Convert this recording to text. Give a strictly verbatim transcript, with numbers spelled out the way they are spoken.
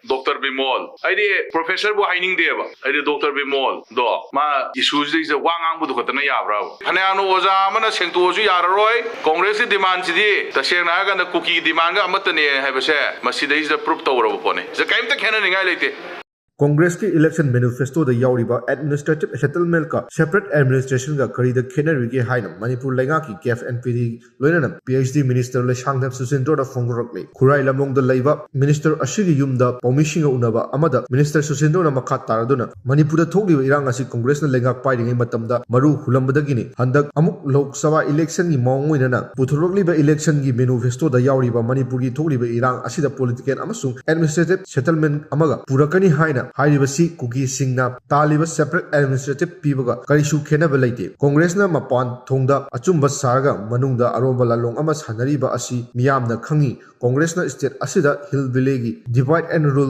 Doctor Bimol, ꯑꯩꯗꯤ ꯄ꯭ꯔꯣꯐꯦꯁꯔꯕꯨ ꯍꯥꯏꯅꯤꯡꯗꯦꯕ, ꯑꯩꯗꯤ doctor ꯕꯤꯃꯣꯜꯗꯣ ꯃꯥ ꯏꯁꯨꯁꯤꯗꯩꯁꯤꯗ ꯋꯥ ꯉꯥꯡꯕꯗꯨ ꯈꯛꯇꯅ ꯌꯥꯕ꯭ꯔꯥꯕ? ꯐꯅꯌꯥꯝꯅ ꯑꯣꯖꯥ ꯑꯃꯅ ꯁꯦꯡꯇꯣꯛꯑꯁꯨ ꯌꯥꯔꯔꯣꯏ, ꯀꯣꯡꯒ꯭ꯔꯦꯁꯀꯤ ꯗꯤꯃꯥꯟꯁꯤꯗꯤ ꯇꯁꯦꯡꯅ ꯍꯥꯏꯔꯀꯥꯟꯗ ꯀꯨꯀꯤ ꯗꯤꯃꯥꯟꯒ ꯑꯃꯠꯇꯅꯦ ꯍꯥꯏꯕꯁꯦ ꯃꯁꯤꯗꯩꯁꯤꯗ ꯄ꯭ꯔꯨꯞ ꯇꯧꯔꯕ ꯄꯣꯠꯅꯤ꯫ ꯁꯤꯗ ꯀꯔꯤꯝꯇ ꯈꯦꯠꯅꯅꯤꯡꯉꯥꯏ ꯂꯩꯇꯦ꯫ ꯀꯣꯡꯒ꯭ꯔꯦꯁꯀꯤ ꯏꯂꯦꯛꯁꯟ ꯃꯦꯅꯤꯐꯦꯁꯇꯣꯗ ꯌꯥꯎꯔꯤꯕ ꯑꯦꯗꯃꯤꯅꯤꯁꯇ꯭ꯔꯦꯇꯤꯚ ꯁꯦꯇꯜꯃꯦꯟꯠꯀ ꯁꯦꯄꯔꯦꯠ ꯑꯦꯗꯃꯤꯅꯤꯁꯇ꯭ꯔꯦꯁꯟꯒ ꯀꯔꯤꯗ ꯈꯦꯠꯅꯔꯤꯒꯦ ꯍꯥꯏꯅ ꯃꯅꯤꯄꯨꯔ ꯂꯩꯉꯥꯛꯀꯤ ꯀꯦꯐ ꯑꯦꯟ ꯄꯤ ꯗꯤ ꯂꯣꯏꯅꯅ P H D minister Leishangthem ꯁꯨꯁꯤꯟꯗ꯭ꯔꯣꯗ ꯐꯣꯡꯗꯣꯔꯛꯂꯤ꯫ ꯈꯨꯔꯥꯏ ꯂꯝꯂꯣꯡꯗ ꯂꯩꯕ ꯃꯤꯅꯤꯁꯇꯔ ꯑꯁꯤꯒꯤ ꯌꯨꯝꯗ ꯄꯥꯎꯃꯤꯁꯤꯡꯒ ꯎꯅꯕ ꯑꯃꯗ ꯃꯤꯅꯤꯁꯇꯔ ꯁꯨꯁꯤꯟꯗ꯭ꯔꯣꯅ ꯃꯈꯥ ꯇꯥꯔꯗꯨꯅ ꯃꯅꯤꯄꯨꯔꯗ ꯊꯣꯛꯂꯤꯕ ꯏꯔꯥꯡ ꯑꯁꯤ ꯀꯣꯡꯒ꯭ꯔꯦꯁꯅ ꯂꯩꯉꯥꯛ ꯄꯥꯏꯔꯤꯉꯩ ꯃꯇꯝꯗ ꯃꯔꯨ ꯍꯨꯜꯂꯝꯕꯗꯒꯤꯅꯤ꯫ ꯍꯟꯗꯛ ꯑꯃꯨꯛ ꯂꯣꯛ ꯁꯚꯥ ꯏꯂꯦꯛꯁꯟꯒꯤ ꯃꯑꯣꯡ ꯑꯣꯏꯅꯅ ꯄꯨꯊꯣꯔꯛꯂꯤꯕ ꯏꯂꯦꯛꯁꯟꯒꯤ ꯃꯦꯅꯤꯐꯦꯁꯇꯣꯗ ꯌꯥꯎꯔꯤꯕ ꯃꯅꯤꯄꯨꯔꯒꯤ ꯊꯣꯛꯂꯤꯕ ꯏꯔꯥꯡ ꯑꯁꯤꯗ ꯄꯣꯂꯤꯇꯤꯀꯦꯜ ꯑꯃꯁꯨꯡ ꯑꯦꯗꯃꯤꯅꯤꯁꯇ꯭ꯔꯦꯇꯤꯚ ꯁꯦꯇꯜꯃꯦꯟꯠ ꯑꯃꯒ ꯄꯨꯔꯛꯀꯅꯤ ꯍꯥꯏꯅ ꯍꯥꯏꯔꯤꯕꯁꯤ ꯀꯨꯀꯤꯁꯤꯡꯅ ꯇꯥꯜꯂꯤꯕ ꯁꯦꯄꯔꯦꯠ ꯑꯦꯗꯃꯤꯅꯤꯁꯇ꯭ꯔꯦꯇꯤꯚ ꯄꯤꯕꯒ ꯀꯔꯤꯁꯨ ꯈꯦꯠꯅꯕ ꯂꯩꯇꯦ꯫ ꯀꯣꯡꯒ꯭ꯔꯦꯁꯅ ꯃꯄꯥꯟ ꯊꯣꯡꯗ ꯑꯆꯨꯝꯕ ꯁꯥꯔꯒ ꯃꯅꯨꯡꯗ ꯑꯔꯣꯟꯕ ꯂꯥꯂꯣꯡ ꯑꯃ ꯁꯥꯟꯅꯔꯤꯕ ꯑꯁꯤ ꯃꯤꯌꯥꯝꯅ ꯈꯪꯉꯤ꯫ ꯀꯣꯡꯒ꯭ꯔꯦꯁꯅ ꯁ꯭ꯇꯦꯠ ꯑꯁꯤꯗ ꯍꯤꯜ ꯚꯦꯂꯤꯒꯤ ꯗꯤꯚꯥꯏꯗ ꯑꯦꯟ ꯔꯨꯜ